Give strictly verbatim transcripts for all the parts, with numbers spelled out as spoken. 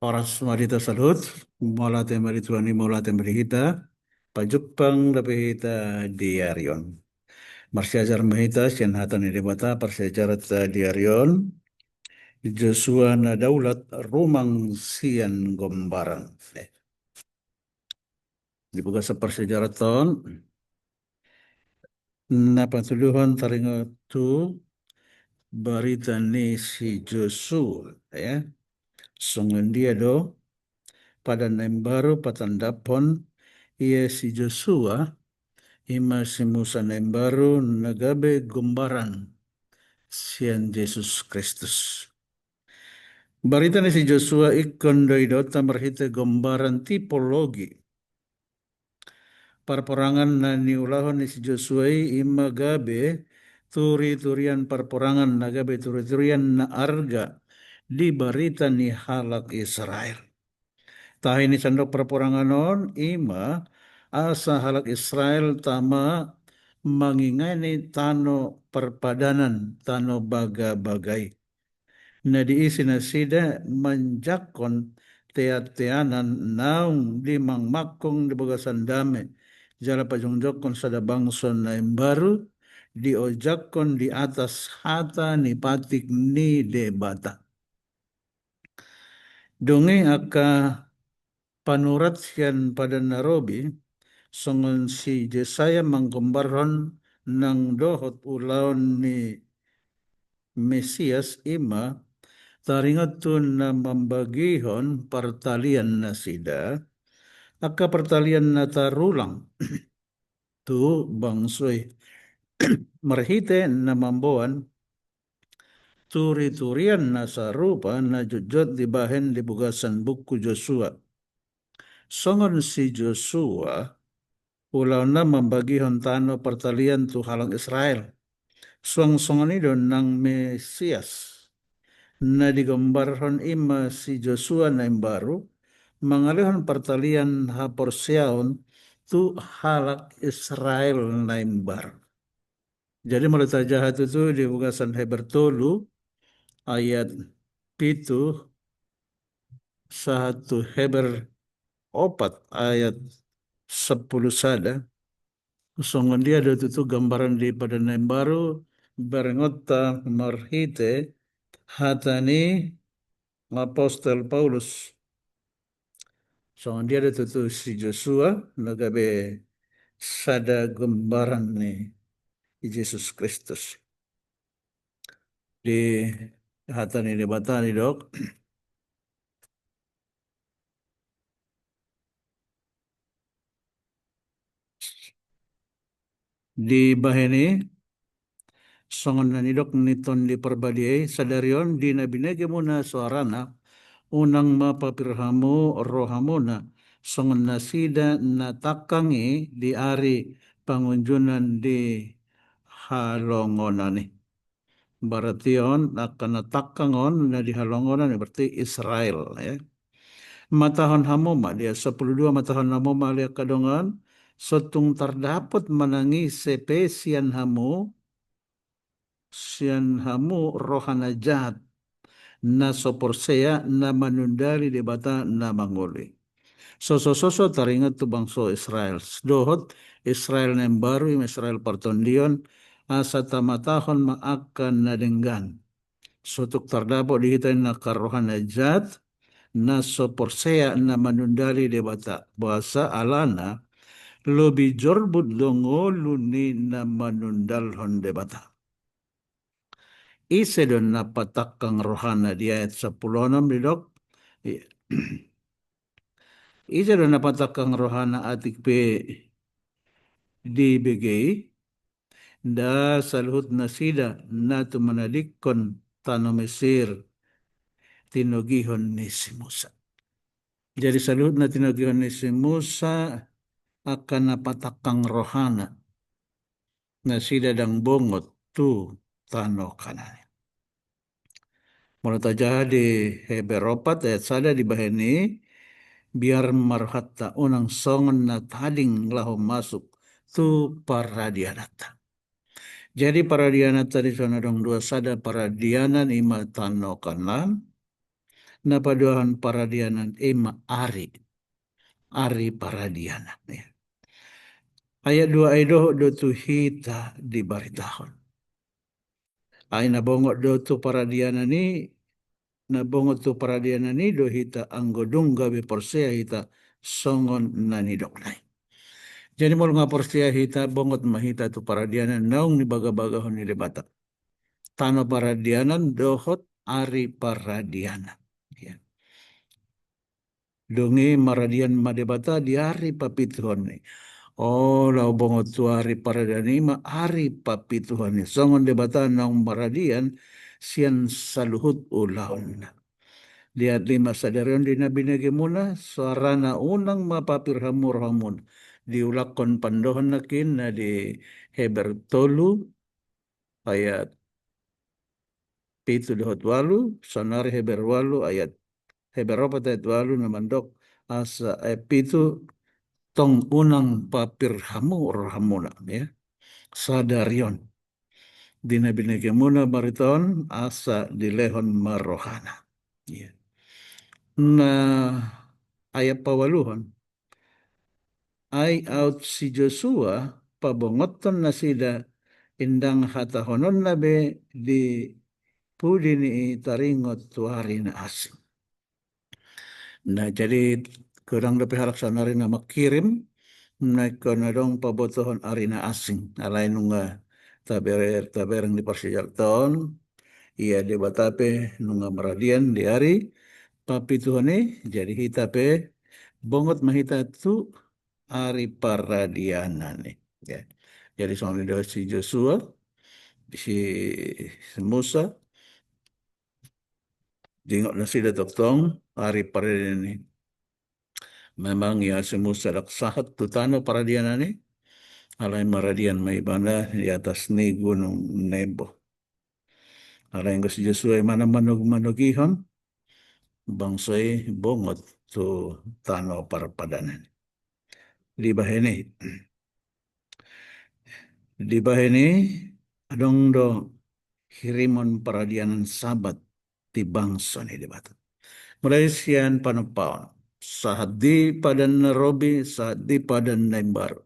Horas ma di hita saluhut, mauliate ma di Tuhan i, mauliate ma di hita, pajumpang dope hita di ari on. Marsiajar ma hita sian hata ni Debata, parsiajaran ta di ari on, Josua na daulat rumang sian gombaran. Di bagasan parsiajaran ta on, na patoluhon taringot tu barita ni si Josua, ya. Songon dia do Padan na Imbaru patandaphon ia si Josua, i ma si Musa na Imbaru na gabe gombaran sian Jesus Kristus. Barita ni si Josua ingkon do idaonta marhite gombaran tipologi. Parporangan na niulahon ni si Josua i, i ma gabe turi-turian parporangan na gabe turi-turian na arga di barita ni halak Israel. Tahi ni sandok parporangan on i ma asa halak Israel tama mangingani tano parpadanan, tano bagabaga i. Na diisi nasida manjangkon teanteanan naung dimangmangkon di bagasan dame, jala pajongjongkon sada bangso na imbaru, diojakkon di atas hata ni patik ni Debata. Dung i angka panurat sian Padan na Robi, songon si Jesaya manggombarhon nang dohot ulaon ni Mesias, i ma taringot tu na mambagihon partalian nasida, angka partalian na tarulang tu bangso i, marhite na mamboan turi-turian na sarupa na jotjot dibahen di bagasan buku Josua. Songon si Josua, ulaonna mambagihon tano partalian tu halak Israel. Suang songon i do nang Mesias. Na digombarhon i ma si Josua na imbaru, mangalehon partalian haporseaon tu halak Israel na imbaru. Jadi molo tajaha tutu di bagasan Heber tolu ayat pitu sahat tu Heber opat ayat sampulu sada, songon dia do tutu gambaran di Padan na Imbaru, berengonta marhite hata ni Apostel Paulus. Songon dia do tutu si Josua na gabe sada gambaran ni Jesus Kristus. Di hata ni Debata didok, dibahen i, songon na nidok ni Tondi Parbadia i, sadari on di na binegemuna soarana, unang ma papir hamu rohamuna, songon nasida na tangkang i di ari pangunjunan di halongonan i. Berarti on, angka na tangkang on na di halongonan i, berarti Israel, ya. Matahon hamu ma, di ayat sampulu dua, matahon hamu ma ale angka dongan, so tung tardapot manang ise pe sian hamu, sian hamu roha na jat, na so porsea, na manundali Debata na mangolu i. Sosososo taringot tu bangso Israel dohot Israel na imbaru, i ma Israel partondion, asa tamatahon ma angka na denggan. So tung tardapot di hita i angka roha na jat, na so porsea, na manundali Debata. Boasa? Alana lobi jorbut do ngolu ni na manundalhon Debata. Ise do na patangkang rohana? Di ayat sampulu onom didok, i-, ise do na patangkang rohana atik pe dibege i? Nda saluhut nasida na tumanadingkon tano Mesir tinogihon ni si Musa. Jadi saluhut na tinogihon ni si Musa angka na patangkang rohana, nasida ndang bongot tu tano Kanaan i. Molo tajaha di Heber opat ayat sada, dibahen i, biar ma rohanta unang songon na tading laho masuk tu paradiananta. Jadi paradiananta dison adong dua, sada paradianan i ma tano Kanaan, na paduahon paradianan i ma ari, ari paradianan, ya. Ayat dua, ai dohot do tu hita dibaritahon. Ai na bongot do tu paradianan i, na bongot tu paradianan i do hita anggo dung gabe porsea hita songon na nidokna i. Jadi molo nga porsea hita, bongot ma hita tu paradianan naung nibagabagahon ni Debata. Tano paradianan dohot ari paradianan. Ya. Dung i maradian ma Debata di ari papituhon i. O, laho bongot tu ari paradianan i ma ari papituhon i. Songon Debata naung maradian sian saluhut ulaonna. Di ayat lima, sadari on di na binegemuna, soarana unang ma papir hamu rohamuna. Diulakhon pandohan nangkin na di Heber tolu, ayat pitu dohot ualu, saonari Heber ualu ayat, Heber opat ayat ualu na mandok asa, eh, pitu, tong unang papir hamu rohamuna, ya. Sadari on di na binegemuna barita on asa dilehon ma rohana. Ya. Na ayat paualuhon, ai aut si Josua pabongothon nasida, ndang hatahononna be di pudi ni i taringot tu ari na asing. Nah, jadi godang dope halak saonari na mangkirim, na ingkon adong pabotohon ari na asing. Alai nunga taber-, tabereng di parsiajal on, ia Debata pe nunga maradian di ari papituhon i, jadi hita pe bongot ma hita tu ari paradianan i. Ya. Jadi songon i do si Josua, si, si Musa, diingot nasida tongtong ari paradianan i. Memang ia si Musa ndang sahat tu tano paradianan i, alai maradian ma ibana di atas ni Gunung Nebo. Alai anggo si Josua i ma na manog-, manogihon bangso i bongot tu tano parpadanan. Dibahen i, dibahen i adong do hirimon paradianan Sabat di bangso ni Debata. Mulai sian panompaon sahat di Padan na Robi, sahat di Padan na Imbaru.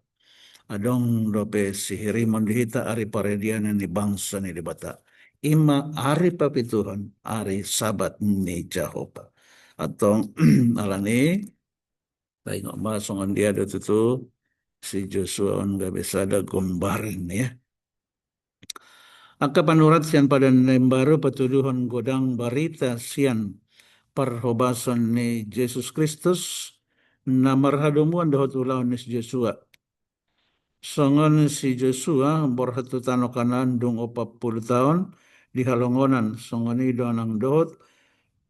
Adong dope sihirimon di hita ari paradianan ni bangso ni Debata. I ma ari papituhon, ari Sabat ni Jahowa. Antong, alani i, taingot ma songon dia do tutu si Josua on gabe sada gombaran, ya. Angka panurat sian Padan na Imbaru patuduhon godang barita sian parhobason ni Jesus Kristus na marhadomuan dohot ulaon ni si Josua. Songon si Josua borhat tu tano Kanaan dung opat pulu taon di halongonan, songon i do nang dohot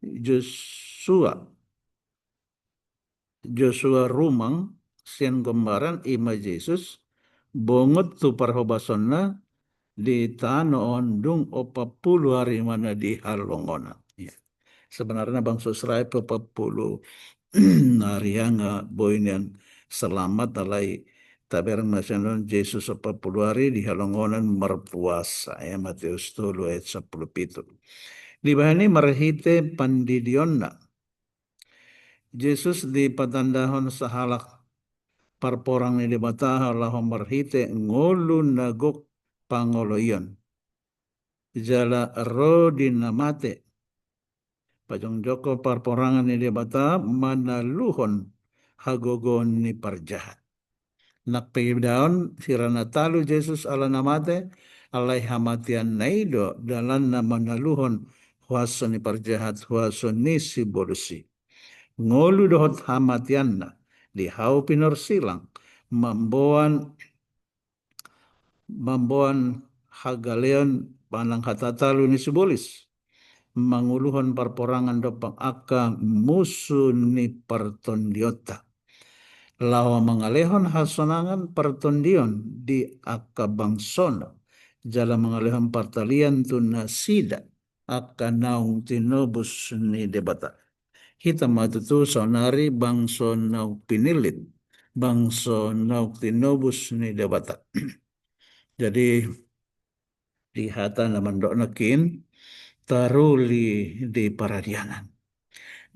Josua. Josua rumang sian gombaran, i ma Jesus, bongot tu parhobasonna di tano on dung opat pulu ari ma na di halongonan. Ya. Sebenarna bangso Israel pe opat pulu ari nga boi nian selamat, alai tabereng ma sian on Jesus opat pulu ari di halongonan marpuasa, ya, Mateus tolu ayat sampulu pitu. Dibahen i marhite pandidionna Jesus dipatandahon sahalak parporang ni Debata laho marhite ngolu na gok pangoloion. Jala ro di na mate, pajongjongkon parporangan ni Debata manaluhon hagogoon ni parjahat. Nang pe idaon hira na talu Jesus ala na mate, alai hamateanna i do dalanna manaluhon huaso ni parjahat, huaso ni sibolis i. Ngolu dohot hamateanna di hau pinorsilang, mamboan, mamboan hagaleon manang hatatalu ni sibolis, manguluhon parporangan dompak angka musu ni partondionta, laho mangalehon hasonangan partondion di angka bangsona, jala mangalehon partalian tu nasida angka naung tinobus ni Debata. Hita ma tutu saonari bangso naung pinillit, bangso naung tinobus ni Debata. Jadi, di hata na mandok nangkin, taruli di paradianan.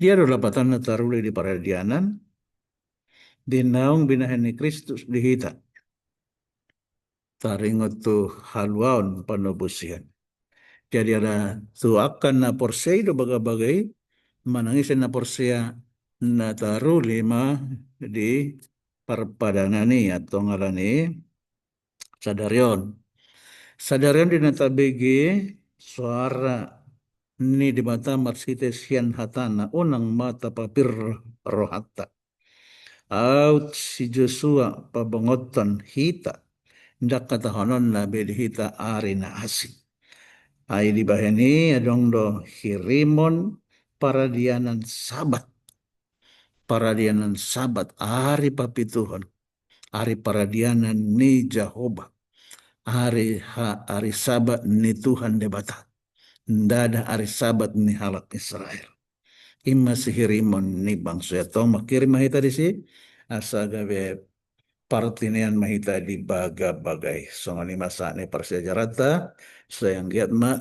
Dia do lapatanna taruli di paradianan, di naung binahen ni Kristus di hita. Taringot tu haluaon panobusian. Jadi ada tu angka na porsea i do bagabaga i, manang ise na porsea na taruli ma di parpadanan i, antong alani sadari on. Sadari on di na tabege soara ni Debata marhite sian hatana, unang ma tapapir rohanta. Aut si Josua pabongothon hita, ndang hatahononna be di hita ari na asing. Ai dibahen i adong do hirimon paradianan Sabat. Paradianan Sabat, ari papituhon, ari paradianan ni Jahowa, ari ha-, ari Sabat ni Tuhan Debata. Ndada ari Sabat ni halak Israel. I ma sihirimon ni bangso i, antong manghirim ma hita disi, asa gabe partinean ma hita di bagabaga i. Songon i ma sahat ni parsiajaranta, sai anggiat ma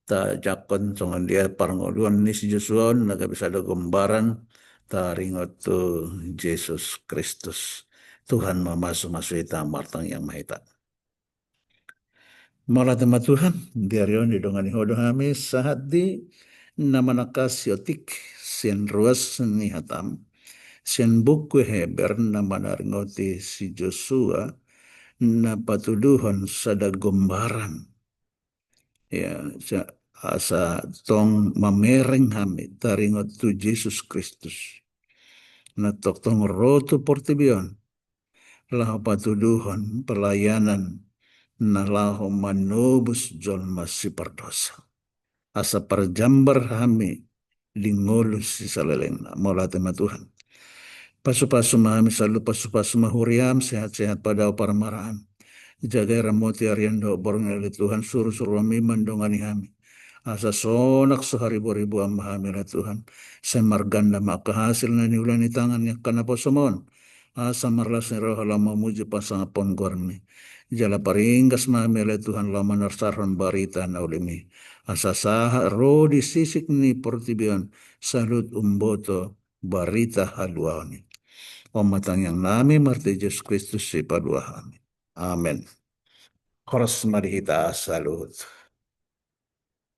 tajangkon songon dia parngoluon ni si Josua on, na gabe sada gombaran taringot tu Jesus Kristus. Tuhan mamasumasu hita, martangiang ma hita. Mauliate ma Tuhan, di ari on didongani Ho do hami sahat di na manangkasi otik sian ruas ni hataM, sian buku Heber na manaringoti si Josua, na patuduhon sada gombaran. Ya, sa-, asa tong mamereng hami taringot tu Jesus Kristus, na tongtong ro tu portibi on, laho patuduhon pelayanan na laho manobus jolma sipardosa. Asa parjambar hami di ngolu sisalelengna. Mauliate ma Tuhan. Pasupasu ma hami saluhut, pasupasu ma huriaM, sehat-sehat, padao parmaraan. Jagai, ramoti arian dohot borngin ale Tuhan, suru-suru hami mandongani hami. Asa sonang so hariboriboan ma hami ale Tuhan. Sai marganda ma angka hasil na niula ni tangan ni angka naposoM on. Asa marlas ni roha laho mamuji pasangaphon goarMi. Jala paringgas ma hami ale Tuhan laho manarsarhon barita na uliMi. Asa sahat ro di sisik ni portibi on saluhut umboto barita haluaon i. On ma tangiang nami marhite Jesus Kristus sipalua hami. Amen. Horas ma di hita saluhut.